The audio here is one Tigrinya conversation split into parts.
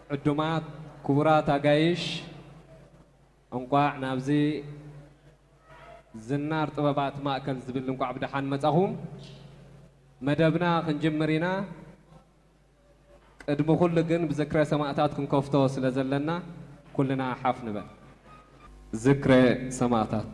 ዕዱማት ክቡራት ኣጋይሽ፣ እንቋዕ ናብዚ ዝናር ጥበባት ማእከል ዝብል እንቋዕ ብደሓን መጻኹም። መደብና ክንጅምር ኢና። ቅድሚ ኩሉ ግን ብዝክረ ሰማእታት ክንከፍቶ ስለ ዘለና ኩልና ሓፍ ንበል። ዝክረ ሰማእታት።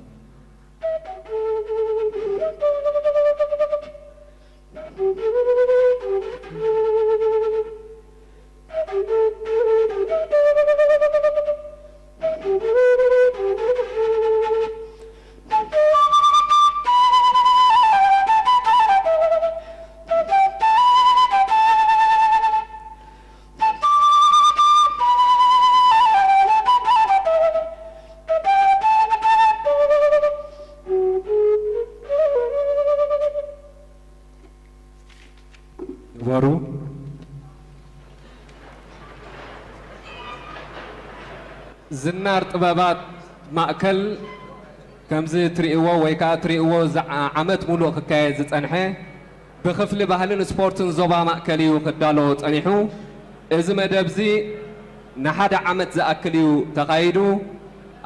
ግበሩ። ዝናር ጥበባት ማእከል ከምዚ ትርእይዎ ወይ ከኣ ትርእይዎ፣ እዚ ዓ-፣ ዓመት ሙሉእ ክካየድ ዝጸንሐ፣ ብክፍሊ ባህልን ስፖርትን ዞባ ማእከል እዩ ክዳሎ ጸኒሑ። እዚ መደብዚ ንሓደ ዓመት ዝኣክል እዩ ተኻይዱ።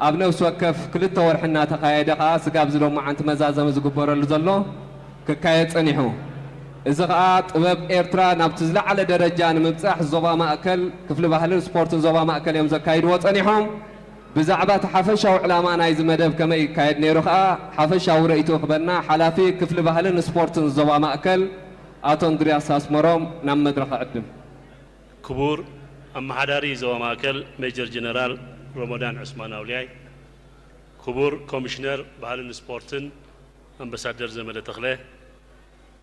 ኣብ ነፍሲ ወከፍ ክልተ ወርሒ እናተኻየደ ከኣ ስጋብ እዚ ሎማዓንቲ መዛዘሚ ዝግበረሉ ዘሎ ክካየድ ጸኒሑ። እዚ ከኣ ጥበብ ኤርትራ ናብቲ ዝለዓለ ደረጃ ንምብጻሕ ዞባ ማእከል ክፍሊ ባህልን ስፖርትን ዞባ ማእከል እዮም ዘካይድዎ ጸኒሖም። ብዛዕባ እቲ ሓፈሻዊ ዕላማ ናይዚ መደብ ከመይ ይካየድ ነይሩ ከኣ ሓፈሻዊ ርእይቶ ክበና ሓላፊ ክፍሊ ባህልን ስፖርትን ዞባ ማእከል ኣቶ እንድርያስ ኣስመሮም ናብ መድረኽ እዕድም። ክቡር ኣመሓዳሪ ዞባ ማእከል ሜጀር ጀነራል ረመዳን ዑስማን ኣውልያይ፣ ክቡር ኮሚሽነር ባህልን ስፖርትን ኣምባሳደር ዘመደ ተኽለ፣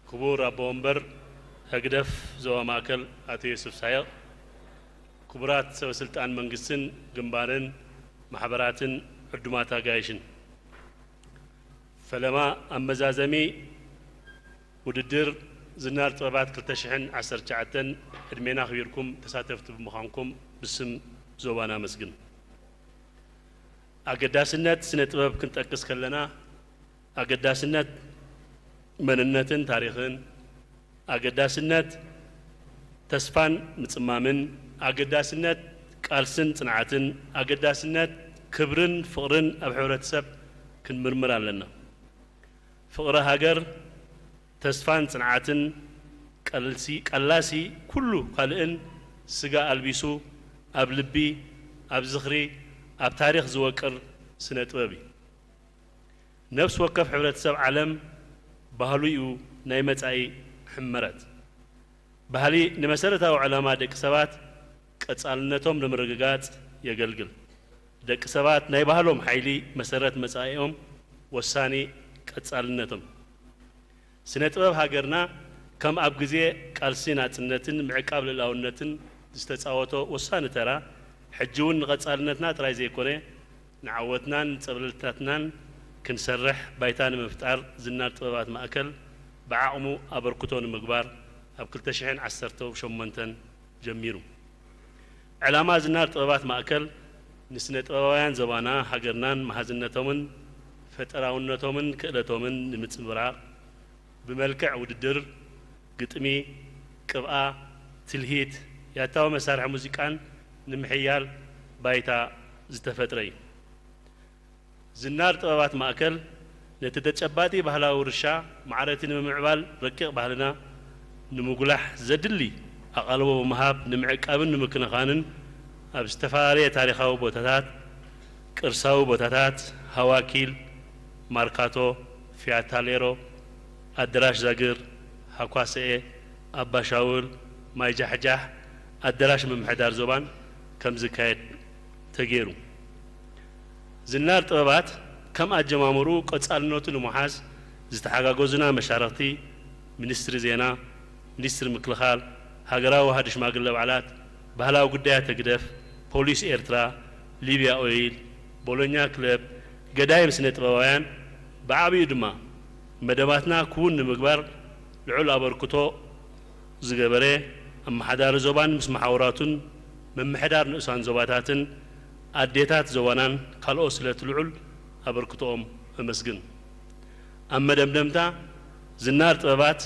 ክቡር ኣቦ ወንበር ህግደፍ ዞባ ማእከል ኣቶ ዮሱፍ ሳይቕ፣ ክቡራት ሰበ ስልጣን መንግስትን ግንባርን ማሕበራትን ዕዱማት ኣጋይሽን፣ ፈለማ ኣብ መዛዘሚ ውድድር ዝናር ጥበባት ክልተ ሽሕን ዓሰርተ ትሽዓተን ዕድሜና ኣኽቢርኩም ተሳተፍቲ ብምዃንኩም ብስም ዞባና ኣመስግን። ኣገዳስነት ስነ ጥበብ ክንጠቅስ ከለና፣ ኣገዳስነት መንነትን ታሪኽን፣ ኣገዳስነት ተስፋን ምጽማምን፣ ኣገዳስነት ቃልስን ጽንዓትን፣ ኣገዳስነት ክብርን ፍቕርን ኣብ ሕብረተሰብ ክንምርምር ኣለና። ፍቕሪ ሃገር፣ ተስፋን ጽንዓትን ቀልሲ-፣ ቀላሲ ኩሉ ካልእን ስጋ ኣልቢሱ ኣብ ልቢ፣ ኣብ ዝኽሪ፣ ኣብ ታሪኽ ዝወቅር ስነ ጥበብ እዩ። ነፍሲ ወከፍ ሕብረተሰብ ዓለም ባህሉ እዩ ናይ መጻኢ ሕመረት። ባህሊ ንመሰረታዊ ዕላማ ደቂ ሰባት ቀጻልነቶም ንምርግጋጽ የገልግል። ደቂ ሰባት ናይ ባህሎም ሓይሊ መሰረት መጻኢኦም ወሳኒ ቀጻልነቶም። ስነ ጥበብ ሃገርና ከም ኣብ ግዜ ቃልሲ ናጽነትን ምዕቃብ ልእላውነትን ዝተጻወቶ ወሳኒ ተራ፣ ሕጂ እውን ንቐጻልነትና ጥራይ ዘይኮነ፣ ንዓወትናን ንጸብለልታትናን ክንሰርሕ ባይታ ንምፍጣር ዝናር ጥበባት ማእከል ብዓቕሙ ኣበርክቶ ንምግባር ኣብ ክልተ ሽሕን ዓሰርተ ሸሞንተን ጀሚሩ። ዕላማ ዝናር ጥበባት ማእከል ንስነ ጥበባውያን ዞባና ሃገርናን መሃዝነቶምን ፈጠራውነቶምን ክእለቶምን ንምጽብራቕ ብመልክዕ ውድድር፣ ግጥሚ፣ ቅብኣ፣ ትልሂት፣ ያታዊ መሳርሒ ሙዚቃን ንምሕያል ባይታ ዝተፈጥረ እዩ። ዝናር ጥበባት ማእከል ነቲ ተጨባጢ ባህላዊ ውርሻ ማዕረቲ ንምምዕባል ረቂቕ ባህልና ንምጉላሕ ዘድሊ ኣቓልቦ ብምሃብ ንምዕቃብን ንምክንኻንን ኣብ ዝተፈላለየ ታሪኻዊ ቦታታት፣ ቅርሳዊ ቦታታት፣ ሃዋኪል፣ ማርካቶ፣ ፊያታ ሌሮ፣ ኣደራሽ ዛግር፣ ሃኳሰኤ፣ ኣባሻውል፣ ማይ ጃሕጃሕ፣ ኣደራሽ ምምሕዳር ዞባን ከም ዝካየድ ተገይሩ። ዝናር ጥበባት ከም ኣጀማምርኡ ቀጻልነቱ ንምሓዝ ዝተሓጋገዙና መሻርኽቲ ሚኒስትሪ ዜና፣ ሚኒስትሪ ምክልኻል፣ ሃገራዊ ዋህዲ ሽማግለ ባዕላት፣ ባህላዊ ጉዳያት ህግደፍ፣ ፖሊስ ኤርትራ፣ ሊብያ ኦይል፣ ቦሎኛ ክለብ፣ ገዳይም ስነ ጥበባውያን፣ ብዓቢኡ ድማ መደባትና ክውን ንምግባር ልዑል ኣበርክቶ ዝገበረ ኣመሓዳሪ ዞባን ምስ መሓውራቱን ምምሕዳር ንኡሳን ዞባታትን ኣዴታት ዞባናን ካልኦት ስለቲ ልዑል ኣበርክቶኦም እመስግን። ኣብ መደምደምታ ዝናር ጥበባት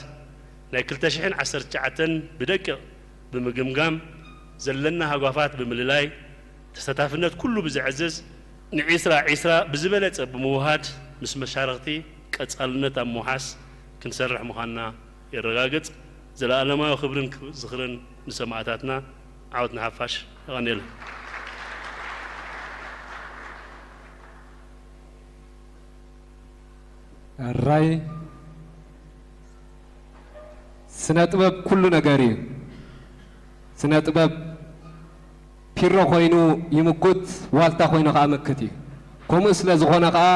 ናይ ክልተ ሽሕን ዓሰርተ ትሽዓተን ብደቂቕ ብምግምጋም ዘለና ሃጓፋት ብምልላይ፣ ተሳታፍነት ኩሉ ብዘዕዝዝ፣ ንዒስራ ዒስራ ብዝበለጸ ብምውሃድ፣ ምስ መሻርኽቲ ቀጻልነት ኣብ ምውሓስ ክንሰርሕ ምዃንና የረጋግጽ። ዘለኣለማዊ ክብርን ክብ-፣ ዝኽርን ንሰማእታትና። ዓወት ንሓፋሽ። የቐንየለይ። ሕራይ ስነ ጥበብ ኩሉ ነገር እዩ። ስነ ጥበብ ፒሮ ኮይኑ ይምጉት፣ ዋልታ ኮይኑ ከኣ ምክት እዩ። ከምኡ ስለ ዝኾነ ከኣ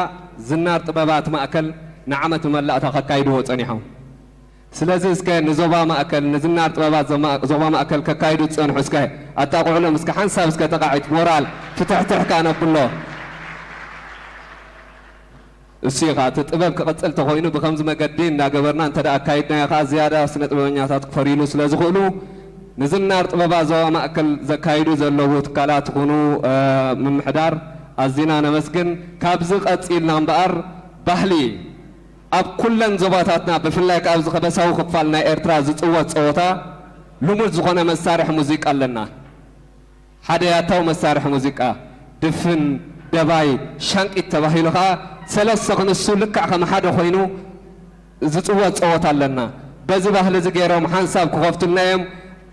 ዝናር ጥበባት ማእከል ንዓመት መላእታ ከካይድዎ ጸኒሖም። ስለዚ እስከ ንዞባ ማእከል፣ ንዝናር ጥበባት ዞባ ማእከል ከካይዱ ዝጸንሑ እስከ ኣጣቕዑሎም፣ እስከ ሓንሳብ እስከ ጠቓዒት ሞራል ፍትሕትሕ ከኣ ነብሎ። እሱ እዩ ኸዓ እቲ ጥበብ ክቕጽል ተኾይኑ ብኸምዚ መገዲ እንዳገበርና እንተ ደኣ ኣካይድናዮ ኸዓ ዝያዳ ስነ ጥበበኛታት ክፈርዩሉ ስለ ዝኽእሉ ንዝናር ጥበባት ዞባ ማእከል ዘካይዱ ዘለዉ ትካላት ይኹኑ ምምሕዳር ኣዚና ነመስግን። ካብዚ ቀጺልና እምበኣር ባህሊ ኣብ ኩለን ዞባታትና ብፍላይ ከኣ ኣብዚ ከበሳዊ ክፋል ናይ ኤርትራ ዝጽወት ጸወታ ልሙድ ዝኾነ መሳርሒ ሙዚቃ ኣለና። ሓደ ያታዊ መሳርሒ ሙዚቃ፣ ድፍን፣ ደባይ፣ ሻንቂት ተባሂሉ ኸኣ ሰለስተ ክንሱ ልክዕ ከም ሓደ ኮይኑ ዝጽወት ጸወታ ኣለና። በዚ ባህሊ እዚ ገይሮም ሓንሳብ ክኸፍቱልና እዮም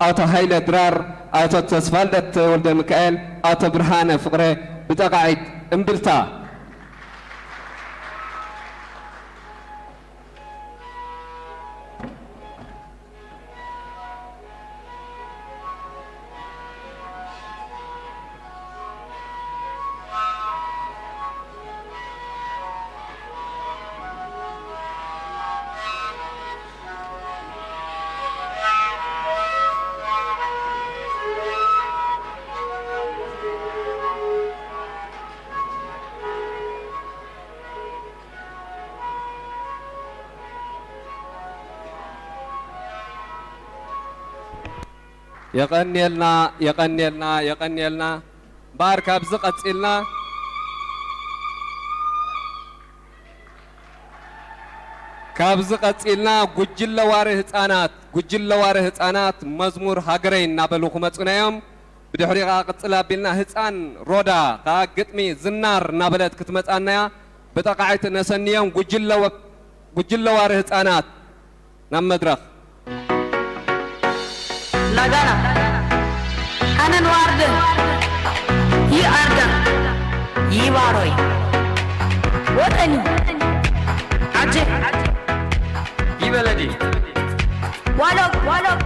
ኣቶ ሃይለ ድራር፣ ኣቶ ተስፋልደት ወልደሚካኤል፣ ኣቶ ብርሃነ ፍቕረ ብጠቓዒት እምብልታ። የቐንየልና፣ የቐንየልና፣ የቐንየልና። እምበኣር ካብዚ ቀጺልና፣ ካብዚ ቀጺልና ጉጅለ ዋሪ ህጻናት፣ ጉጅለ ዋሪ ህጻናት መዝሙር ሃገረይ እናበሉ ክመጹና እዮም። ብድሕሪኡ ከኣ ቅጽል ኣቢልና ህጻን ሮዳ ከኣ ግጥሚ ዝናር እናበለት ክትመጻና እያ። ብጠቓዒት ነሰንዮም ጉጅለ ወ-፣ ጉጅለ ዋሪ ህጻናት ናብ መድረኽ። ላጋና ሓነን ዋርደ ይኣርዳ ይባሮይ ወጠኒ ዓጀ ይበለዲ ዋሎግ ዋሎግ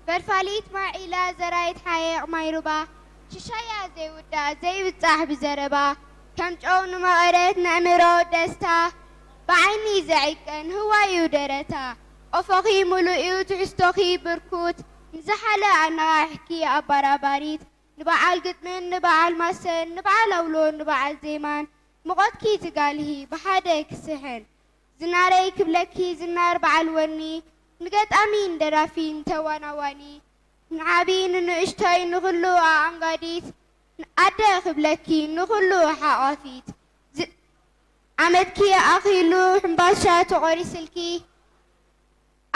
ፈልፋሊት ማዕኢላ ዘራይት ሓየቕ ማይሩባ ሽሻያ ዘይውዳእ ዘይብጻሕ ብዘረባ ከም ጨው ንመቐረት ነእምሮ ደስታ ብዓይኒ ዘዒቀን ህዋዩ ደረታ ቆፎኺ ሙሉእዩ ትሕዝቶኺ ብርኩት ንዝሓለ ኣነቓሕኪ ኣባራባሪት ንበዓል ግጥምን ንበዓል ማሰን ንበዓል ኣውሎን ንበዓል ዜማን ሙቐትኪ ትጋልሂ ብሓደ ክስሕን ዝናረይ ክብለኪ ዝናር በዓል ወኒ ንገጣሚ ንደራፊ ንተዋናዋኒ ንዓቢ ንንእሽቶይ ንኹሉ ኣኣንጋዲት ኣደ ክብለኪ ንኹሉ ሓቋፊት ዓመትኪ ኣኺሉ ሕምባሻ ተቖሪስልኪ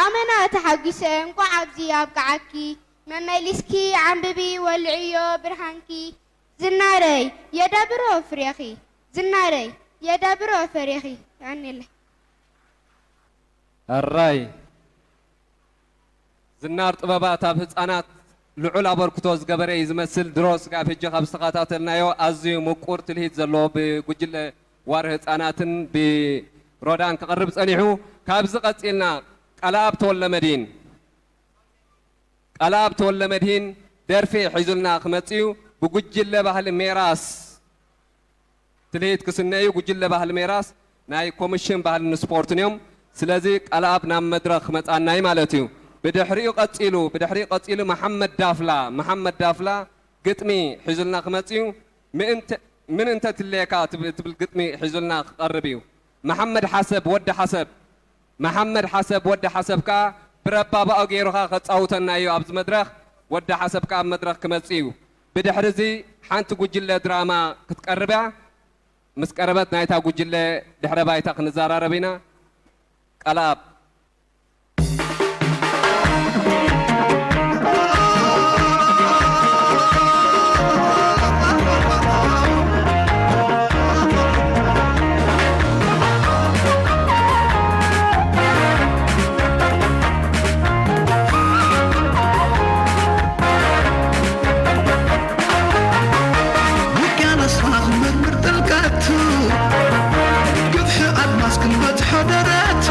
ኣመና ተሓጒሰ እንቋዕ ኣብዚ ኣብቅዓኪ መመሊስኪ ዓንብቢ ወልዕዮ ብርሃንኪ ዝናረይ የዳብሮ ፍሬኺ ዝናረይ የዳብሮ ፍሬኺ ያኔለ ሕራይ ዝናር ጥበባት ኣብ ህጻናት ልዑል ኣበርክቶ ዝገበረ እዩ ዝመስል። ድሮ ስጋብ ሕጂ ካብ ዝተኸታተልናዮ ኣዝዩ ምቁር ትልሂት ዘለዎ ብጉጅለ ዋር ህጻናትን ብሮዳን ክቐርብ ጸኒሑ። ካብዚ ቀጺልና ቃልኣብ ተወልደመድሂን ቃልኣብ ተወልደመድሂን ደርፊ ሒዙልና ክመጽእ እዩ። ብጉጅለ ባህሊ ሜራስ ትልሂት ክስነ እዩ። ጉጅለ ባህሊ ሜራስ ናይ ኮሚሽን ባህልን ስፖርትን እዮም። ስለዚ ቃልኣብ ናብ መድረኽ ክመጻና እዩ ማለት እዩ። ብድሕሪኡ ቀጺሉ ብድሕሪኡ ቀጺሉ መሓመድ ዳፍላ መሓመድ ዳፍላ ግጥሚ ሒዙልና ክመጽእ እዩ። ምእንተ ምን እንተ ትልየካ ትብል ትብል ግጥሚ ሒዙልና ክቐርብ እዩ። መሓመድ ሓሰብ ወዲ ሓሰብ መሓመድ ሓሰብ ወዲ ሓሰብ ከኣ ብረባባኡ ገይሩ ከኣ ከጻውተና እዩ ኣብዚ መድረኽ። ወዲ ሓሰብ ከኣ ኣብ መድረኽ ክመጽእ እዩ። ብድሕሪ እዚ ሓንቲ ጉጅለ ድራማ ክትቀርብ እያ። ምስ ቀረበት ናይታ ጉጅለ ድሕረ ባይታ ክንዘራረብ ኢና። ቃልኣብ። ውቅያኖስና ክንምርምር ጥልቀቱ ግፍሒ ኣድማስ ክንበጽሖ ደረቱ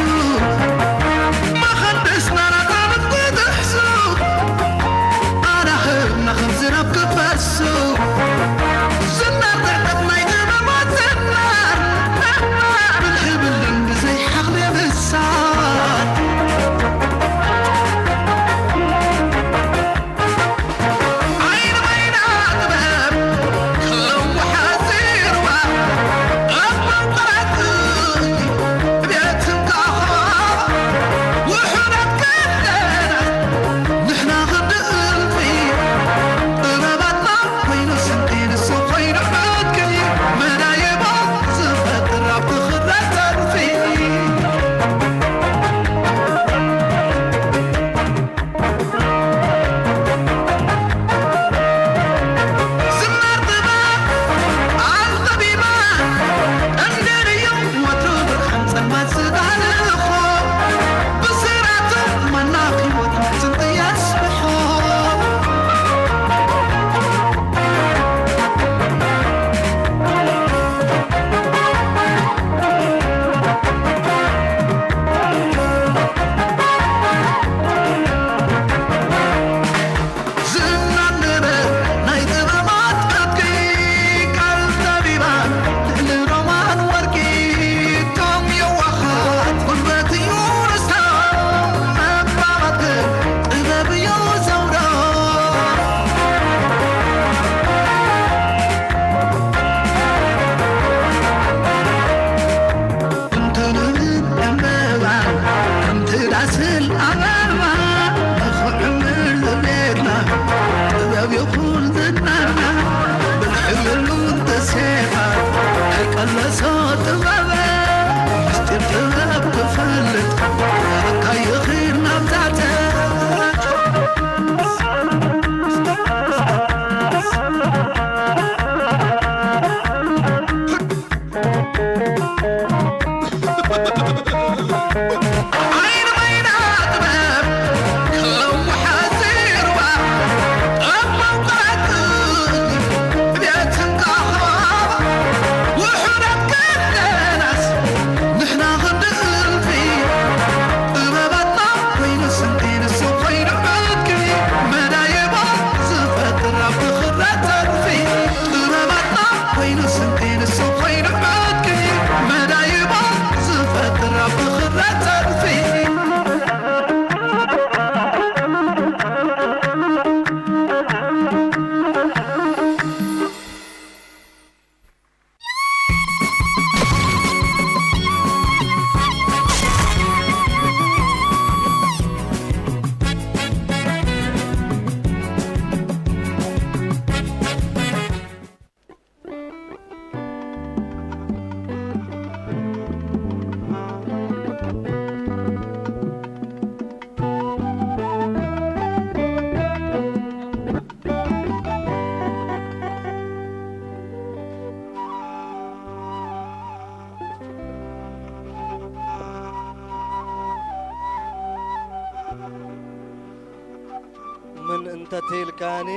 እንተ ተይልካኒ፣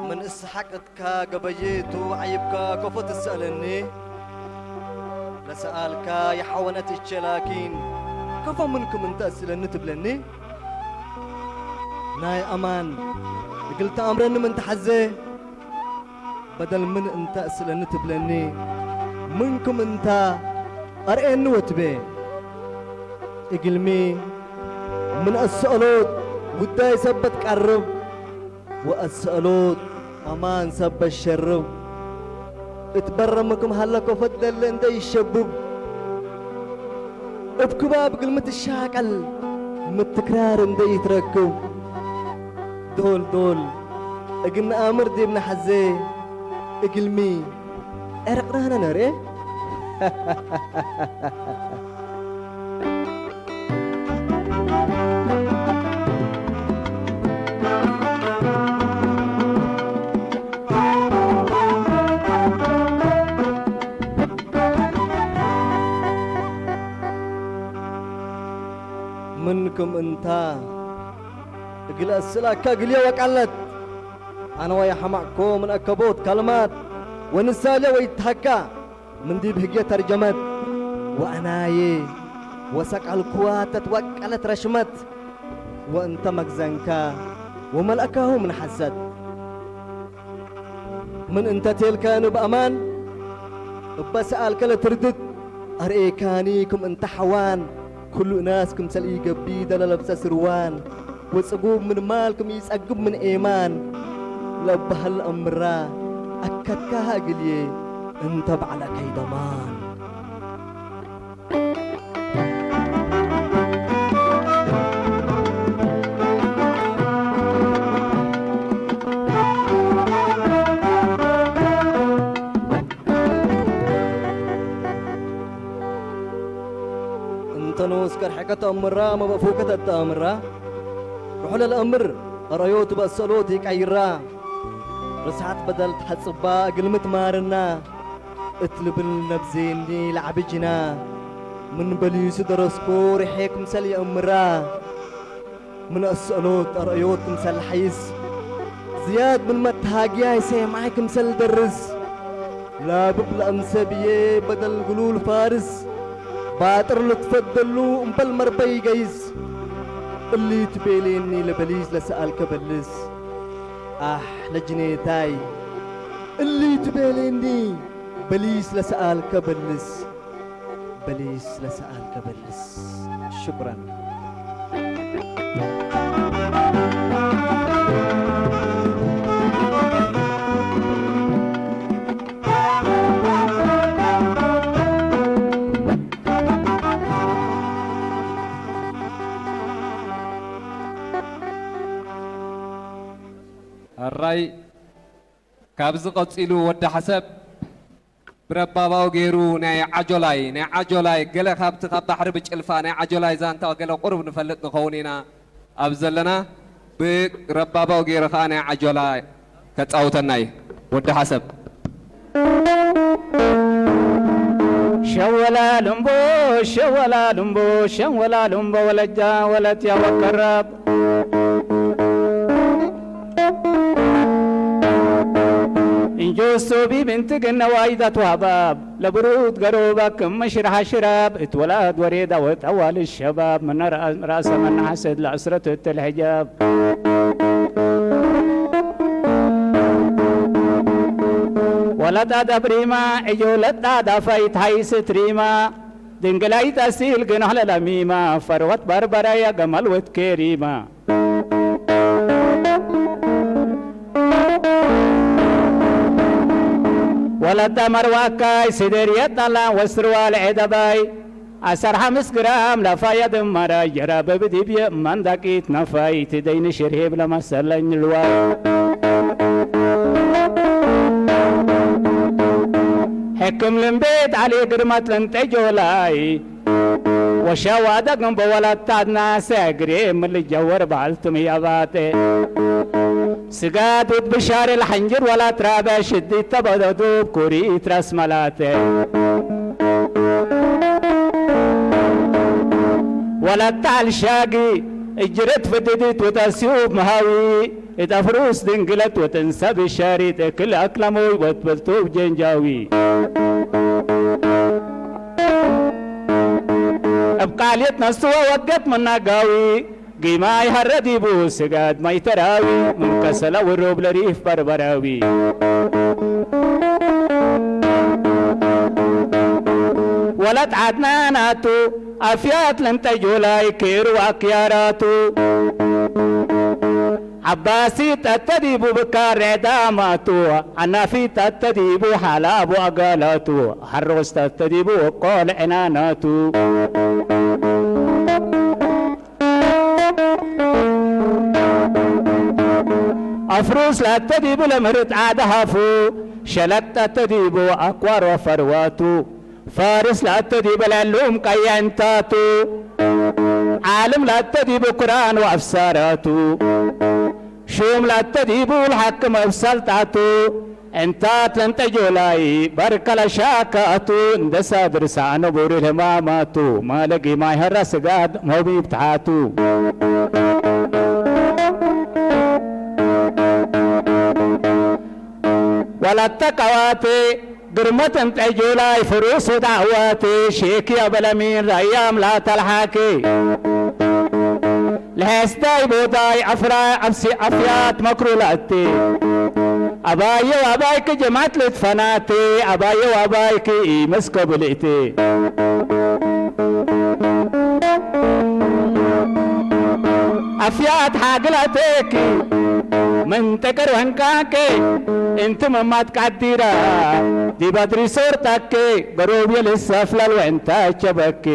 ምን እስሓቅትካ ገበየቱ ዓይብካ ኮፎ ትስእለኒ። ለሰኣልካ የሓወነት እቸላኪን፣ ከፎ ምንኩም እንተ እስእለኒ ትብለኒ። ናይ ኣማን እግል ተኣምረኒ ምን ተሓዘ፣ በደል ምን እንተ እስእለኒ ትብለኒ። ምንኩም እንታ ኣርእየኒ ወትቤ። እግልሚ ምን ኣሰእሎት ጉዳይ ሰበት ቀርብ፣ ወኣሰእሎት ኣማን ሰበት ሸርብ። እት በረምኩም ሃለኮ ፈደለ እንደ ይሸብብ። እብ ክባብ ግልሚ ትሻቀል ምትክራር እንደ ይትረክብ። ዶል ዶል እግል ነኣምር ዲብ ነሓዜ እግልሚ ዕርቅናነ ነርኤ። ምን ክም እንታ እግል አስእላካ እግልዬ ወቃለት፣ አነ ወየሐማቅኮ ምን አከቦት ካልማት ወንሳሌ ወይትሃካ ምን ዲብ ህግየ ተርጀመት ወአናዬ ወሰቃልኩዋ ተትወቀለት ረሽመት ወእንተ መግዘንካ ወመልአካሁ ምን ሐሰት። ምን እንተ ቴልካኑ ብአማን እበ ሰአልከ ለትርድት አርኤካኒ ክም እንተ ሐዋን ኩሉ እናስ ክምሰል ኢገብኢ ደለ ለብሰ ስርዋን ወጽጉብ ምን ማል ክም ኢጸግብ ምን ኤማን ለበሀል አምራ አከትካሃ እግልዬ እንተ በዕለ ከይደማን። እንተ ኖስ ከርሐቀ ተአምራ መበእፉከ ተአምራ ርሑ ለልአምር አርአዮቱ በሰሎት ይቀይራ ርስሓት በደል ተሐጽባ እግልምት ማርና እት ልብል ነብዜኒ ለዐቢ ጅና ምን በሊሱ ደረስኮ ርሔ ክምሰል የእምራ ምን አሰእሎት አርአዮት ክምሰል ሐይስ ዝያድ ምን መትሃግያይ ሴማይ ክምሰል ደርስ ላብብ ለአምሰብዬ በደል ግሉል ፋርስ ባጥር ልትፈደሉ እምበል መርበይ ገይስ እሊ ትቤሌኒ ለበሊስ ለሰአልከ በልስ አሕ ለጅኔታይ እሊ ትቤሌኒ በሊስ ለሰአልከ በልስ በሊስ ለሰአልከ በልስ። ሽኩረን። ኣራይ ካብዚ ቀጺሉ ወዲ ሓሰብ ብረባባኡ ገይሩ ናይ ዓጆላይ ናይ ዓጆላይ ገለ ካብቲ ካብ ባሕሪ ብጭልፋ ናይ ዓጆላይ ዛንታ ገለ ቁሩብ ንፈልጥ ንኸውን ኢና ኣብዚ ዘለና ብረባባኡ ገይሩ ከዓ ናይ ዓጆላይ ከጻውተና እዩ ወዲ ሓሰብ። ሸወላ ልምቦ ሸወላ ልምቦ ሸወላ ልምቦ ወለጃ ወለትያ ወከራብ እንጆሶ ቢብንቲ ግነዋይ ዛትዋባብ ለብሩት ገሮባ ክም ሽርሓ ሽራብ እትወላድ ወሬዳ ወጠዋል ሸባብ ምነ ራእሰ መናሐሰድ ለዕስረት እትልሕጃብ ወለጣ ደብሪማ እዮ ለጣ ዳፋይት ሃይስት ሪማ ድንግላይት አሲል ግኖሕ ለለሚማ ፈርወት በርበራያ ገመል ወት ኬሪማ ወለዳ መርዋካይ ስደር የጣላ ወስርዋ ለዔደባይ አሰርሐ ምስ ግራም ለፋያ ድመራ ጀራበብ ዲብየ እማን ዳቂት ነፋይ ትደይኒ ሽርሂብ ለመሰለኝ ልዋይ ሕክም ልምቤት አሊ ግርመት ለንጠጆላይ ወሸዋዳ ግንቦ ወላታትና ሰግሬ ምልጀወር ባልቱም ያባቴ ስጋዱት ብሻር ለሐንጅር ወላት ራበ ሽዲት ተበደዱብ ኩሪት ራስ መላቴ ወላታ ኣልሻጊ እጅረት ፍድድት ወታሲኡብ መሃዊ እጣፍሩስ ድንግለት ወተንሰብ ሻሪት እክል ኣክላሞይ ወትበልቶብ ጀንጃዊ። እብ ቃልየት ነስወ ወገት መናጋዊ ጊማይ ሀረዲቡ ስጋድ ማይተራዊ ምንከሰላ ውሩብ ለሪፍ በርበራዊ። ወለት ዓድናናቱ ኣፍያት ለንጠጆላይ ኬሩ ኣክያራቱ። ዓባሲት ኣተዲቡ ብካሬ ዳማቱ፣ ዓናፊት ኣተዲቡ ሓላቡ ኣጋላቱ፣ ሓሮስት ኣተዲቡ ቆል ዕናናቱ። ኣፍሩስ ላተዲቡ ለምህርት ዓደ ሃፉ፣ ሸለጥ ኣተዲቡ ኣኳሮ ፈርዋቱ። ፋርስ ላተዲቡ ለሉም ቀየንታቱ፣ ዓልም ላተዲቡ ኩራን ወአፍሳራቱ፣ ሹም ላተዲቡ ለሐክም እብ ሰልጣቱ፣ እንታት ለንጠጆላይ በርከ ለሻካቱ፣ እንደ ሳድር ሳዕኖ ቡሪ ለህማማቱ፣ ማለጊ ማይ ሀራ ስጋድ መሆቢ ብትሓቱ። ወላተ ቀዋቴ ግርመት እንጠ ጆላይ ፍሩስ ወዳዕዋቴ ሼኪ አበለሚን ራያም ላተልሓኬ ለሐስታይ ቦታይ አፍራ አፍሲ አፍያት መክሩ ላቴ አባየው አባይክ ጀማት ልትፈናቴ አባየው አባይክ ኢመስከ ብልእቴ። አፍያት ሓግላቴኪ ምን ጥቅር ወንቃኬ እንቲ መማት ቃዲራ ዲባ ድሪሶርታኬ ገሮብ የልሰፍለል ወእንታ ቸበኬ።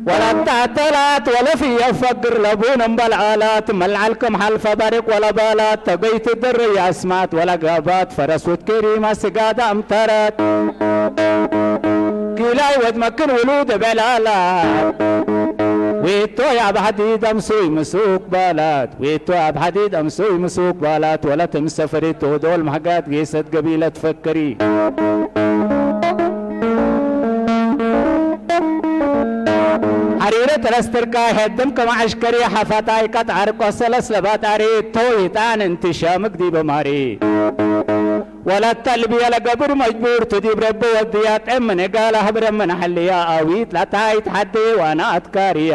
ወላታ ተላት ወለፍየ ፈግር ለቡን እምበል አላት መልዓልክም ሐልፈ ባሪቅ ወለባላት ተገይት ድርይ አስማት ወለጋባት ፈረስ ወትኬሪማ ስጋዳ እምተረት። ኪላይ ወድመክን ውሉድ በላላት ዌቶ ኣብ ሐዲድ ኣምሱይ ምሱቅ ባላት ዌቶ ኣብ ሐዲድ ኣምሱይ ምሱቅ ባላት ወለት ምሰፈሪት ቶዶል ማሕጋት ጌሰት ገቢለት ፈክሪ። ሐሪረ ተረስትርካ ሄድም ከመ ዐሽከሪ ሐፈታይ ቀጥ ዐርቆ ሰለስ ለባጣሪ ቶይጣን እንት ሻምክ ዲበ ማሪ። ወለት ተልብየ ለገብር መጅቡር ቱ ዲብ ረቢ ወድያ ጤም ምን እጋላ ህብረ ምን ሐልያ አዊት ላታይ ተሐዴ ዋና አትካርያ።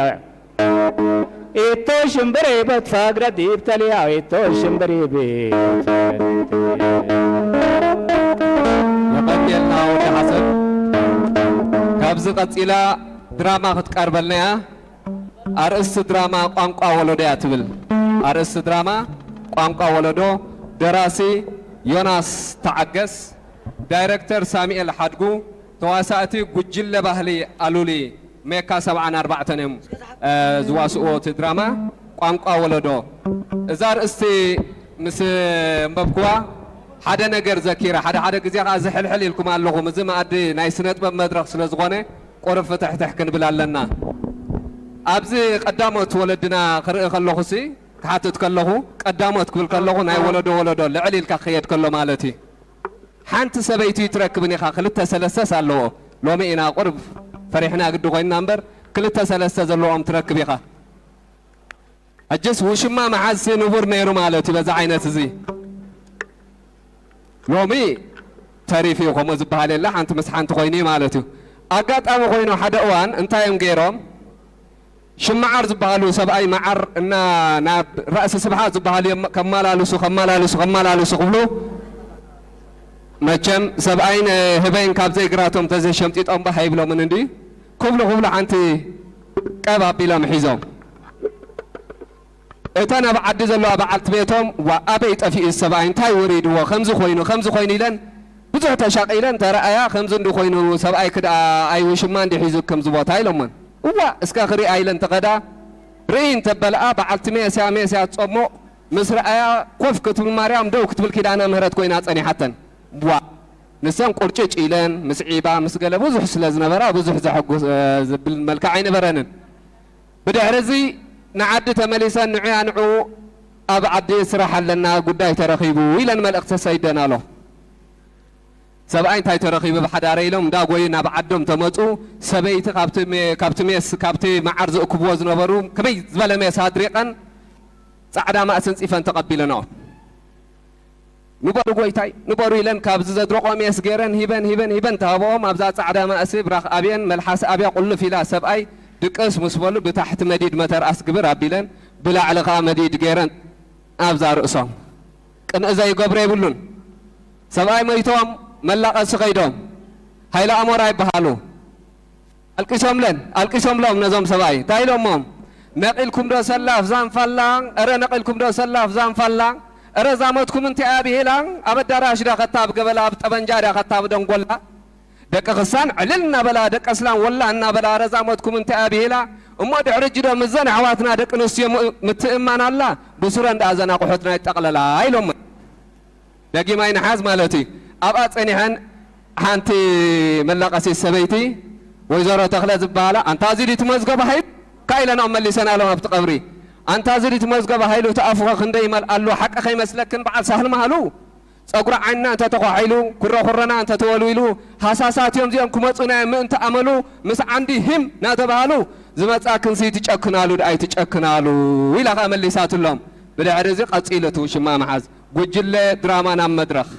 ኢቶ ሽምብሬ በትፋግረ ዲብ ተልያ ኢቶ ሽምብሬ ቤት። የቐንየልና ወዲ ሓሰን። ካብዚ ቀጺላ ድራማ ክትቀርበልና እያ። ኣርእስቲ ድራማ ቋንቋ ወለዶ እያ ትብል። ኣርእስቲ ድራማ ቋንቋ ወለዶ፣ ደራሲ ዮናስ ተዓገስ፣ ዳይረክተር ሳሙኤል ሓድጉ፣ ተዋሳእቲ ጉጅለ ባህሊ ኣሉሊ ሜካ ሰብዓን ኣርባዕተን እዮም፣ እ፣ ዝዋስእዎ እቲ ድራማ ቋንቋ ወለዶ። እዛ ኣርእስቲ ምስ ኣንበብክዋ ሓደ ነገር ዘኪረ፣ ሓደ ሓደ ግዜ ኸዓ ዝሕልሕል ኢልኩም ኣለኹም። እዚ መኣዲ ናይ ስነ ጥበብ መድረኽ ስለ ዝኾነ ቁሩብ ፍትሕትሕ ክንብል ኣለና። ኣብዚ ቀዳሞት ወለድና ክርኢ ከለኹሲ፣ ክሓትት ከለኹ፣ ቀዳሞት ክብል ከለኹ ናይ ወለዶ ወለዶ ልዕል ኢልካ ክኸየድ ከሎ ማለት እዩ። ሓንቲ ሰበይቲ ትረክብን ኢኻ፣ ክልተ ሰለስተስ ኣለዎ። ሎሚ ኢና ቁሩብ ፈሪሕና ግዲ ኮይንና እምበር፣ ክልተ ሰለስተ ዘለዎም ትረክብ ኢኻ። ሕጅስ ውሽማ መሓዝሲ ንቡር ነይሩ ማለት እዩ በዛ ዓይነት እዚ። ሎሚ ተሪፍ እዩ፣ ከምኡ ዝበሃል የለ፣ ሓንቲ ምስ ሓንቲ ኮይኑ እዩ ማለት እዩ። ኣጋጣሚ ኮይኑ ሓደ እዋን እንታይ እዮም ገይሮም? ሽም መዓር ዝበሃሉ ሰብኣይ መዓር እና ናብ ራእሲ ስብሓት ዝበሃሉ እዮም ከመላልሱ፣ ከመላልሱ፣ ከመላልሱ ክብሉ፣ መቸም ሰብኣይን ህበይን ካብ ዘይግራቶም ተዘይሸምጢጦም ባህ ኣይብሎምን እንዲ ክብሉ ክብሉ ሓንቲ ቀብ ኣቢሎም ሒዞም። እተን ኣብ ዓዲ ዘለዋ በዓልቲ ቤቶም፣ "ዋ፣ ኣበይ ጠፊኡ እዚ ሰብኣይ? እንታይ ወሪድዎ? ከምዚ ኮይኑ፣ ከምዚ ኮይኑ" ኢለን ብዙሕ ተሻቒለን ተረኣያ። "ከምዚ እንዲ ኮይኑ ሰብኣይኪ ደኣ ኣይ ውሽማ እንዲ ሒዙ ከምዚ ቦታ?" ኢሎመን። "እዋ፣ እስከ ክሪኣ" ኢለን ተኸዳ። ርእይ እንተበልኣ፣ በዓልቲ ሜስያ፣ ሜስያ ትጸሞቕ ምስ ረኣያ፣ ኮፍ ክትብል ማርያም፣ ደው ክትብል ኪዳነ ምህረት ኮይና ጸኒሓተን። ዋ፣ ንሰን ቁርጭጭ ኢለን፣ ምስ ዒባ፣ ምስ ገለ ብዙሕ ስለ ዝነበራ፣ ብዙሕ ዘሐጉስ፣ እ፣ ዝብል መልክዕ ኣይነበረንን። ብድሕሪ እዚ ንዓዲ ተመሊሰን፣ "ንዑያ ንዑ፣ ኣብ ዓዲ ስራሕ ኣለና፣ ጉዳይ ተረኺቡ" ኢለን መልእኽቲ ሰይደን ኣሎ። ሰብኣይ እንታይ ተረኺቡ ብሓዳረ ኢሎም እንዳጎዩ ናብ ዓዶም ተመፁ። ሰበይቲ ካብቲ ሜ-፣ ካብቲ ሜስ፣ ካብቲ መዓር ዝእክብዎ ዝነበሩ ከመይ ዝበለ ሜስ ኣድሪቐን ፃዕዳ ማእሲ ኣንፂፈን ተቐቢለንኦ። ንበሩ ጎይታይ፣ ንበሩ ኢለን ካብዚ ዘድረቆ ሜስ ገይረን ሂበን፣ ሂበን፣ ሂበን ተሃብኦም። ኣብዛ ፃዕዳ ማእሲ ብራኽ ኣብየን፣ መልሓስ ኣብያ ቁልፍ ኢላ ሰብኣይ ድቅስ ምስ በሉ ብታሕቲ መዲድ መተርኣስ ግብር ኣቢለን፣ ብላዕሊ ኸዓ መዲድ ገይረን ኣብዛ ርእሶም። ቅንኢ ዘይገብሮ የብሉን። ሰብኣይ ሞይቶም መላቐሲ ኸይዶም፣ ሃይለ ኣሞራ ይበሃሉ። ኣልቂሶምለን፣ ኣልቂሶምሎም ነዞም ሰብኣይ። እንታይ ኢሎሞም? "ነቒልኩም ዶ ሰላፍ ዛንፋላ? እረ ነቒልኩም ዶ ሰላፍ ዛንፋላ? እረ ዛሞትኩም እንታይ ኣብሂላ? ኣብ ኣዳራሽ ዳ ኸታ ኣብ ገበላ፣ ኣብ ጠበንጃ ዳ ኸታ ኣብ ደንጎላ?" ደቂ ክሳን ዕልል እናበላ፣ ደቂ ኣስላም ወላ እናበላ፣ "እረ ዛሞትኩም እንታይ ኣብሂላ? እሞ ድሕሪ ሕጂ ዶ ምስዘን ኣሕዋትና ደቂ ኣንስትዮ ም-፣ ምትእምማን ኣላ? ብስረን ደኣ ዘን ኣቑሑትና ይጠቕለላ" ኢሎመን። ደጊም ኣይንሓዝ ማለት እዩ። ኣብኣ ጸኒሐን ሓንቲ መላቐሲት ሰበይቲ ወይዘሮ ተኽለ ዝበሃላ፣ "ኣንታ እዚ ድዩ እቲ መዝገብ ሃይሉ?" ኢለንኦም መሊሰናሎም ኣብቲ ቀብሪ። "ኣንታ እዚ ድዩ እቲ መዝገብ ሃይሉ? እቲ ኣፉኸ ክንደይ ይመልኣሉ? ሓቂ ከይመስለክን በዓል ሳህል ማህሉ? ጸጉሪ ዓይንና እንተ ተዃሒሉ፣ ኩረኹረና እንተ ተወልዊሉ፣ ሃሳሳት እዮም እዚኦም ክመጹና እዮም ምእንቲ ኣመሉ፣ ምስ ዓንዲ ሂም እናተባህሉ፣ ዝመጻክንሲ ትጨክናሉ ደኣ ኣይትጨክናሉ" ኢላ ኸኣ መሊሳትሎም። ብድሕሪ እዚ ቀጺሉ እቲ ውሽማ ምሓዝ። ጉጅለ ድራማ ናብ መድረኽ።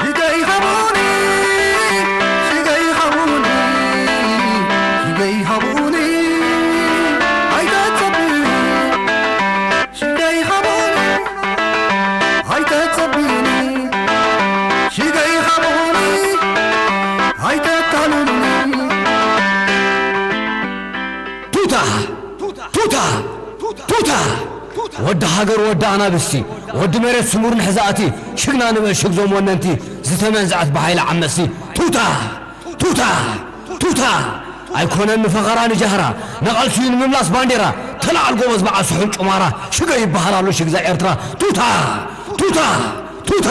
ሽገይ ሃቡኒ፣ ሽገይ ሃቡኒ፣ ሽገይ ሃቡኒ፣ ኣይተጸብኒ። ሽገይ ሃቡኒ፣ ኣይተጸብኒ፣ ሽገይ ሃቡኒ፣ ኣይተታልሉኒ። ቱታ! ቱታ! ቱታ! ወዲ ሃገር፣ ወዲ ኣናብስቲ፣ ወዲ መሬት ስሙር ንሕዛእቲ፣ ሽግና ንበል ሽግዞም ወነንቲ፣ ዝተመንዝዐት ብሃይሊ ዓመስቲ። ቱታ! ቱታ! ቱታ! ኣይኮነን ንፈኸራ ንጃህራ፣ ንቓልሲ እዩ ንምምላስ ባንዴራ። ተለዓል ጎበዝ በዓል ስሑል ጩማራ፣ ሽገ ይበሃል ኣሎ ሽግዛ ኤርትራ። ቱታ! ቱታ! ቱታ!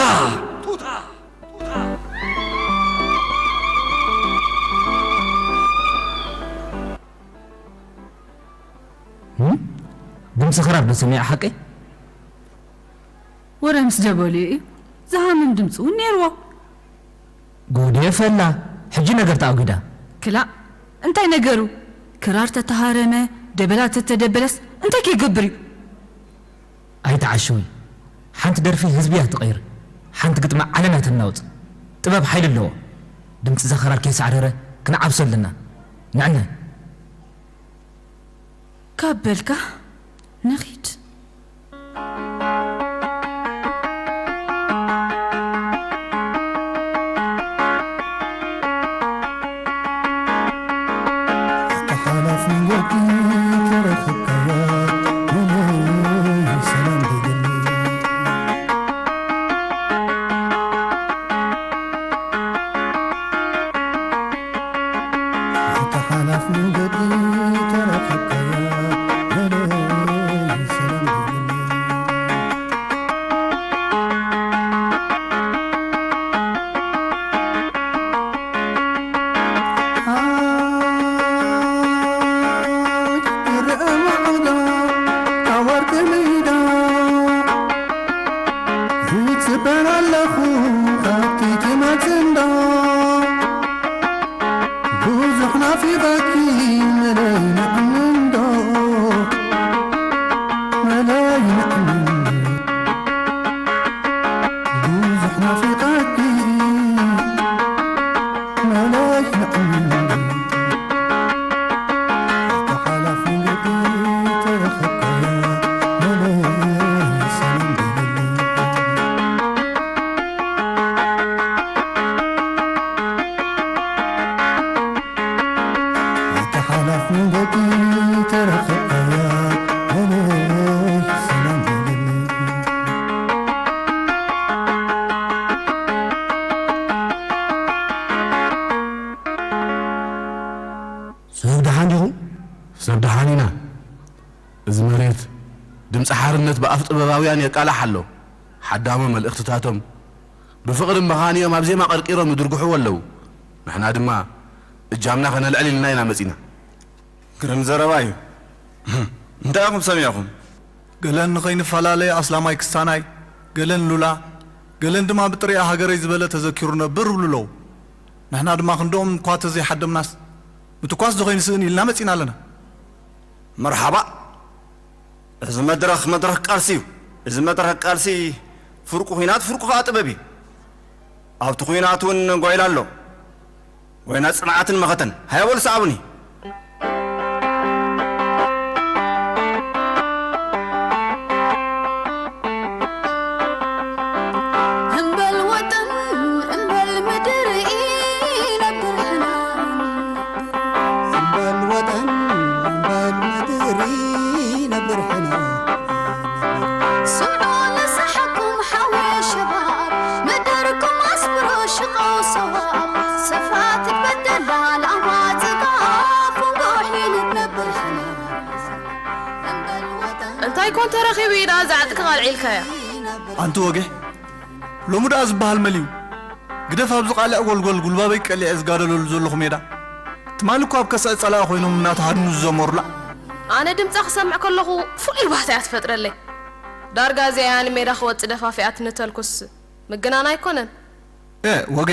እም? ድምፂ ክራር ዶ ሰሚዐ ሓቀይ? ወረ ምስ ደበልዮ እዩ። ዝሃምም ድምፂ እውን ነይርዎ። ጉድ የፈላ። ሕጂ ነገር ተኣጒዳ። ክላእ፣ እንታይ ነገሩ? ክራር ተተሃረመ፣ ደበላ ተተደበለስ እንታይ ከይገብር እዩ? ኣይትዓሽዊ። ሓንቲ ደርፊ ህዝቢ እያ ትቐይር። ሓንቲ ግጥሚ ዓለም እያ ተናውፅ። ጥበብ ሓይሊ ኣለዎ። ድምፂ እዛ ክራር ከይሳዕረረ ክንዓብሶ ኣለና። ንዕነ። ካብ በልካ ንኺድ። ሓላፍ መንገዲ ተረኽብካያ፣ ሰላም በይኒ። ሓላፍ መንገዲ ተረኸብካያ፣ በለይ ሰላም በለኒ። ኣይ፣ ይረአ ማዕዶ ካብ ወርቂ ሜዳ፣ ይጽበን ኣለኹ ካብቲ ትመጽእ እንዶ። ብዙሕ ናፊቐኪ መለይ ንዕንንዶ፣ መለይ ንዕንንዶ። ብዙሕ ናፊቐኪ መለይ ንዕንንዶ። ተሓላፍ መንገዲ ተረኸብካያ መለይ ሰላም በለለይ። ተሓላፍ መንገዲ ተረኸብካያ፣ በለይ ሰላም በለለይ። ሰብ ደሓን ዲኹም? ሰብ ደሓን ኢና። እዚ መሬት ድምፂ ሓርነት ብኣፍ ጥበባውያን የቃላሕ ኣሎ። ሓዳሞ መልእኽትታቶም ብፍቕርን ብኻንኦም ኣብ ዜማ ቀርቂሮም ይድርግሕዎ ኣለዉ። ንሕና ድማ እጃምና ከነልዕል ኢልና ኢና መጺና። ግርም ዘረባ እዩ። እንታይ ኢኹም ሰሚዕኹም? ገለን ንኸይንፈላለየ ኣስላማይ ክስታናይ፣ ገለን ሉላ፣ ገለን ድማ ብጥሪኣ ሃገረይ ዝበለ ተዘኪሩ ነብር ይብሉ ኣለዉ። ንሕና ድማ ክንድኦም እኳ ተዘይሓደምናስ፣ ምትኳስ ዶ ከይንስእን ኢልና መጺና ኣለና። መርሓባ። እዚ መድረኽ መድረኽ ቃልሲ እዩ። እዚ መድረኽ ቃልሲ ፍርቁ ኲናት፣ ፍርቁ ኸኣ ጥበብ እዩ። ኣብቲ ኲናት እውን ጓይላ ኣሎ። ጓይላ ጽንዓትን መኸተን። ሃያ በሉ ሰዓቡኒ። እምበል ወጠን እምበል ምድሪ ነብር ሕና። እምበል ወጠን እምበል ምድሪ ነብር ሕና። ስምዑ ንስሓኩም ሓወይ ሸባብ፣ ምድርኩም ኣስፍሮ ሽቐው ሰዋብ። ሰፍራ ትግበደላ ላማ ጽጋብ፣ ፍንጉሕ ኢሉ ነብር ሕና። እምበል ወጠን እንታይ ኮን ተረኺቡ እዩ ደኣ ዛዕጥቂ ቃልዒልካያ? ኣንቲ ወግሕ፣ ሎሚ ደኣ ዝበሃል መሊኡ። ግደፍ ኣብዚ ቃልዕ ጎልጎል ጉልባበይ ቀሊዐ ዝጋደለሉ ዘለኹ ሜዳ። ትማሊ እኮ ኣብ ከስዐ ጸላኢ ኮይኖም እናተሃድኑ ዝዘመሩላ። ኣነ ድምጻ ክሰምዕ ከለኹ ፍሉይ ባህታ እያ ትፈጥረለይ። ዳርጋ እዚኣ እያ ንሜዳ ክወጽእ ደፋፊኣትኒ ተልኩስ ምግናን ኣይኮነን። ኤ፣ ወገ፣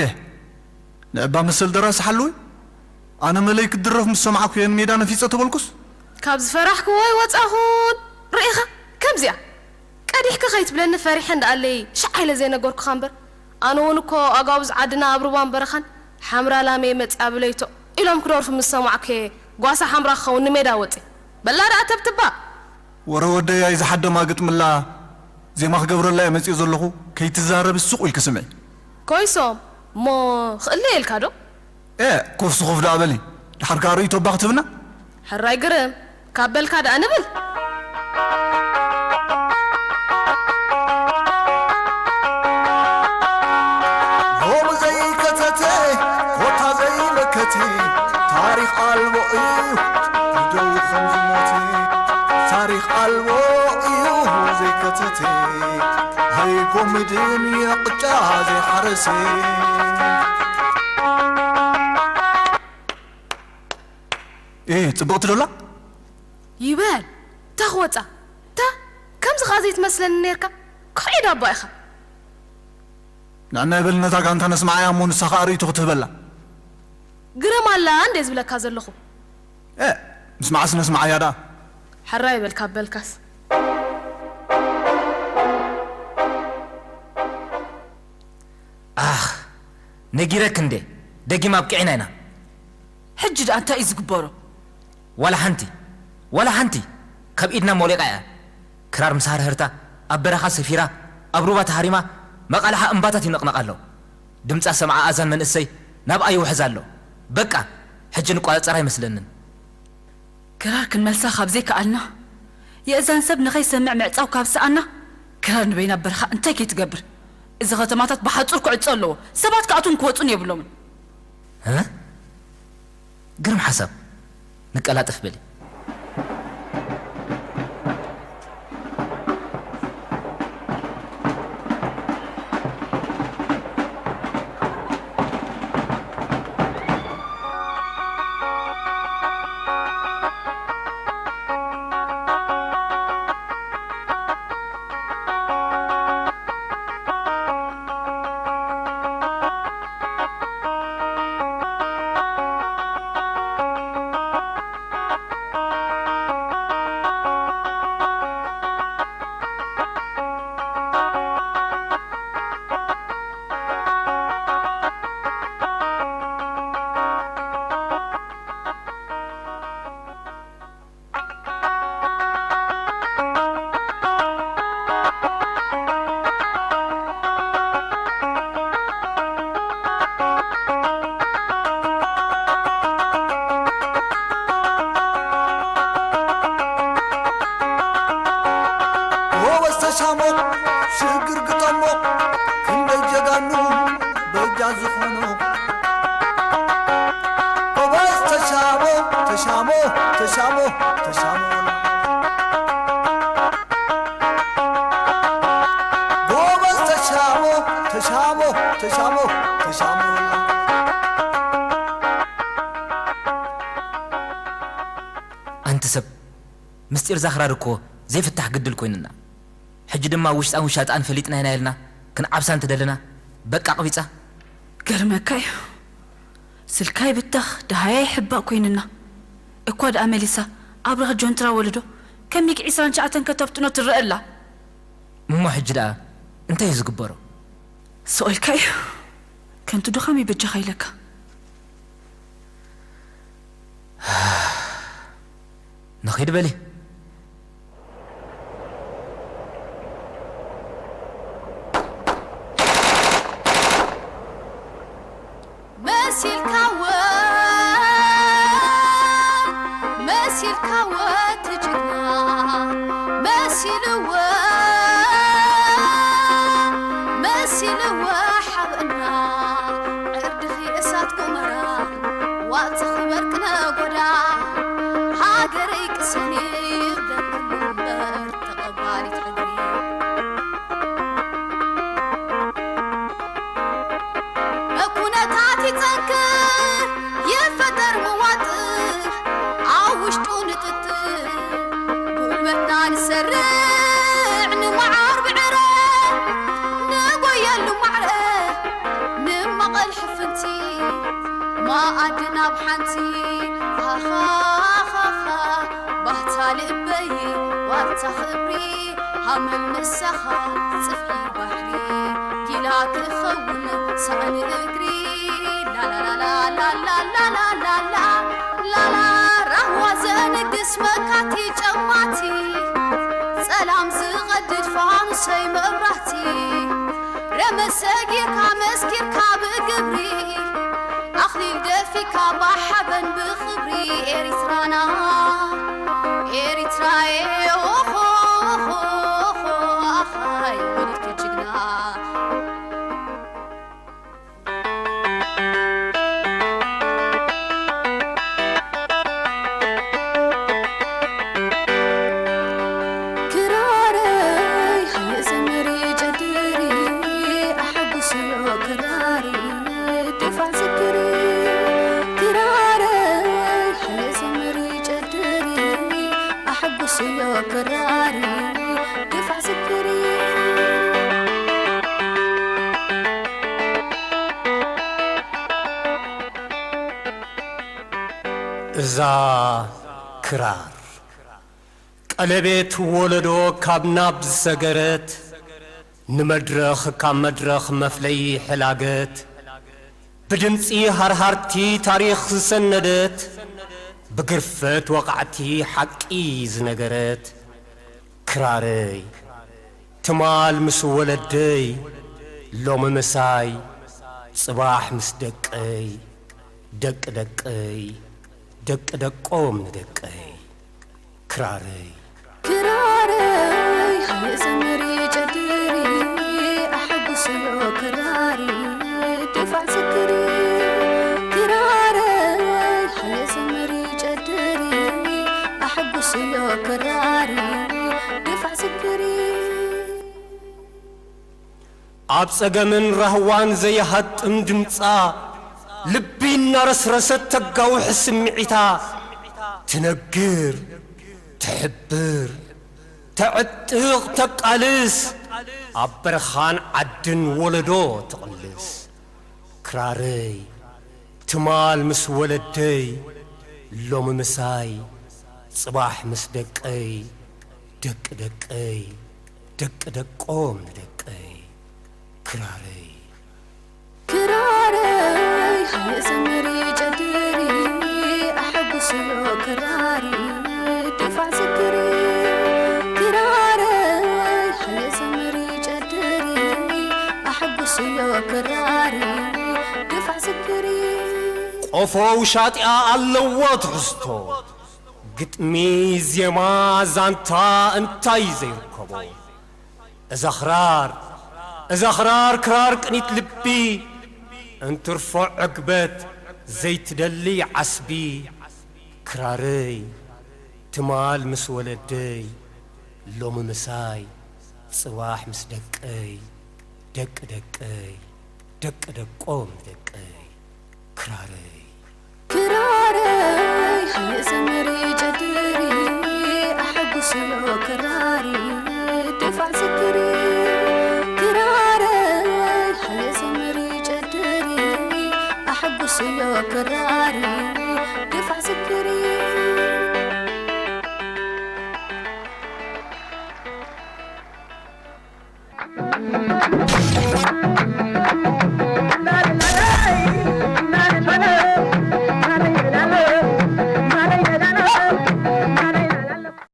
ንዕባ መሰል ደራሲ ሓለወይ፣ ኣነ መለይ ክትድረፍ ምስ ሰማዕኩ እየ ንሜዳ ነፊጸ ተበልኩስ። ካብ ዝፈራሕክዎ ኣይወጻኹን። ርኢኻ፣ ከምዚኣ ቀዲሕኪ ከይትብለኒ ፈሪሐ እንዳኣለይ ሻዕ ኢለ ዘይነገርኩኻ እምበር፣ ኣነ እውን እኮ ኣጋውዝ ዓድና ኣብ ሩባን በረኻን ሓምራ ላመየ መጺኣ ብለይቶ ኢሎም ክደርፉ ምስ ሰማዕኩ እየ ጓሳ ሓምራ ክኸውን ንሜዳ ወጺ። በላ ደኣ ተብትባ። ወረ ወደይ ኣይዝሓደማ ግጥምላ ዜማ ክገብረላ እየ መጺኡ ዘለኹ፣ ከይትዛረቢ ሱቕ ኢልኪ ስምዒ። ኮይሶም፣ እሞ ክእለ ኢልካ ዶ? ኤ፣ ኮፍ ስኹፍ ደኣ በሊ። ደሓር ከኣ ርእይቶ እባ ክትህብና? ሕራይ ግርም፣ ካብ በልካ ደኣ ንብል። ሎም ዘይከተተ፣ ኮታ ዘይለከተ፣ ታሪኽ ኣልቦ እዩ፣ ንደው ከም ዝሞተ። ታሪኽ ኣልቦ እዩ ዘይከተተ፣ ኣይጎምድን የቕጫ ዘይሓረሰ። ኤ፣ ጽብቕቲ ዶላ? ይበል፣ እታ ክወጻ፣ እታ ከምዚ ኸኣ ዘይትመስለኒ ኔርካ፣ ኩሒ ዳባ ኢኻ። ንዕና ይበል ነታ ጋንታ ነስምዓያ እሞ ንሳ ኸኣ ርእይቶ ክትህበላ። ግረም ኣላ እንደ ዝብለካ ዘለኹ። ኤ፣ ምስማዕስ ነስምዓያ ደኣ። ሕራይ በል ካብ በልካስ። ኣኽ፣ ነጊረክ እንዴ፣ ደጊም ኣብቂዕና ኢና። ሕጂ ደኣ እንታይ እዩ ዝግበሮ? ዋላ ሓንቲ፣ ዋላ ሓንቲ ካብ ኢድና ሞሊቓ እያ። ክራር ምስ ሃርህርታ ኣብ በረኻ ሰፊራ፣ ኣብ ሩባ ተሃሪማ፣ መቓልሓ እምባታት ይንቕነቕ ኣሎ። ድምጻ ሰምዓ ኣዛን መንእሰይ ናብኣ ይውሕዝ ኣሎ። በቃ፣ ሕጂ ንቋጸር ኣይመስለንን። ክራር ክንመልሳ ካብ ዘይከኣልና፣ የእዛን ሰብ ንኸይሰምዕ ምዕጻው ካብ ሰኣና፣ ክራር ንበይና ኣብ በረኻ እንታይ ከይትገብር? እዚ ከተማታት ብሓጹር ክዕጾ ኣለዎ። ሰባት ክኣትዉን ክወጹን የብሎምን። እ? ግርም ሓሳብ። ንቀላጠፍ በሊ። ጎበዝ ተሻሞ፣ ሽግር ግጠሞ፣ ክንደይ ጀጋኑ በጃ ዝኾኑ። ጎበዝ ተሻሞ፣ ተሻሞ፣ ተሻሞ፣ ተሻሞ። ጎበዝ ተሻሞ፣ ተሻሞ፣ ተሻሞ፣ ተሻሞ። ኣንቲ ሰብ፣ ምስጢር ዛኽራር እኮ ዘይፍታሕ ግድል ኮይንና። ሕጂ ድማ ውሽጣን ውሻጣን ፈሊጥና ኢና ኢልና ክንዓብሳ እንተደለና፣ በቃ ኣቕቢጻ። ገርመካ እዩ። ስልካይ ብተኽ ደሃያይ ሕባእ ኮይንና። እኳ ደኣ መሊሳ ኣብ ረኽ ጆንትራ ወለዶ ከሚግ ዒስራን ትሽዓተን ከተፍጥኖ ትረአ ኣላ። እሞ ሕጂ ደኣ እንታይ እዩ ዝግበሮ? ስቕ ኢልካ እዩ። ከንቱ ድኻም ይበጃኻ ኢለካ። ንኺድ በሊ። መሲልካዎ መሲልካዎ እቲ ጅግና መሲልዎ መሲልዎ ሓበና ዕርድኺ እሳት ጎመራ ዋጽኺ በርቂ ነጎዳ ሃገረይ ቅሰኒ ይብለክሉ እምበር ተቐባሊት ሕድሪ ኩነታት ይጸንክር ይፈጠር መዋጥር ኣብ ውሽጡ ንጥጥር ጉልበትና ንሰርዕ ንመዓር ብዕረ ንጎየሉ ማዕረ ንመቐል ሕፍንቲ መኣዲ ናብ ሓንቲ ኣኻኻኻ ባህታ ልበይ ዋርታ ክብሪ ሃመል ምሳኻ ጽፍሒ ባሕሪ ጊላ ክኸውን ሳእኒ እግሪ ላላላላላላላላላላላላ ራህዋ ዘንግስ መካቲ ጨማቲ ጸላም ዝቐድድ ፋኑሰይ መብራህቲ ረመስ ሰጊርካ መስኪርካ ብግብሪ ኣኽሊል ደፊካ ብሓበን ብኽብሪ ኤሪትራና ኤሪትራየ ኦኾ ኦኾ ኦኾ ኣኻይ ወሊድኪ ጅግና ክራረይ ሃየ ዘምሪ ጨድሪ ኣሐጉስዮ ክራሪ ድፋዕ ዝክሪ ክራረይ ሃየ ዘምሪ ጨድሪ ኣሐጉስዮ ክራሪ ድፋዕ ዝክሪ እዛ ክራር ቀለቤት ወለዶ ካብ ናብ ዝሰገረት ንመድረኽ ካብ መድረኽ መፍለዪ ሕላገት ብድምጺ ሃርሃርቲ ታሪኽ ዝሰነደት ብግርፈት ወቓዕቲ ሓቂ ዝነገረት ክራረይ ትማል ምስ ወለደይ ሎሚ ምሳይ ጽባሕ ምስ ደቀይ ደቂ ደቀይ ደቂ ደቆም ንደቀይ ክራረይ ክራረይ ሃየ ዘምሪ ጨድሪ ኣሐጉስዮ ክራሪ ድፋዕ ዝክሪ ክራረይ ሃየ ዘምሪ ጨድሪ ኣሐጉስዮ ክራሪ ድፋዕ ዝክሪ ኣብ ጸገምን ራህዋን ዘይሃጥም ድምጻ ልቢ እናረስረሰት ተጋውሕ ስምዒታ ትነግር ትሕብር ተዕጥቕ ተቃልስ ኣብ በረኻን ዓድን ወለዶ ትቕልስ ክራረይ ትማል ምስ ወለደይ ሎሚ ምሳይ ጽባሕ ምስ ደቀይ ደቂ ደቀይ ደቂ ደቆም ንደቀይ ክራረይ ክራረይ ሃየ ዘምሪ ጨድሪ ኣሐጉስዮ ክራሪ ድፋዕ ዝክሪ ክራረይ ሃየ ዘምሪ ጨድሪ ኣሐጉስዮ ክራሪ ድፋዕ ዝክሪ ቆፎ ውሻጢኣ ኣለዎ ትሕዝቶ ግጥሚ ዜማ ዛንታ እንታይ ዘይርከቦ እዛ ኽራር እዛ ኽራር ክራር ቅኒት ልቢ እንትርፎ ዕግበት ዘይትደሊ ዓስቢ ክራረይ ትማል ምስ ወለደይ ሎሚ ምሳይ ጽባሕ ምስ ደቀይ ደቂ ደቀይ ደቂ ደቆም ደቀይ ክራረይ ክራረይ ሃየ ዘምሪ ጨድሪ ኣሐጉስዮ ክራሪ ድፋዕ ስክሪ ክራረይ ሃየ ዘምሪ ጨድሪ ኣሐጉስዮ ክራሪ ድፋዕ ስክሪ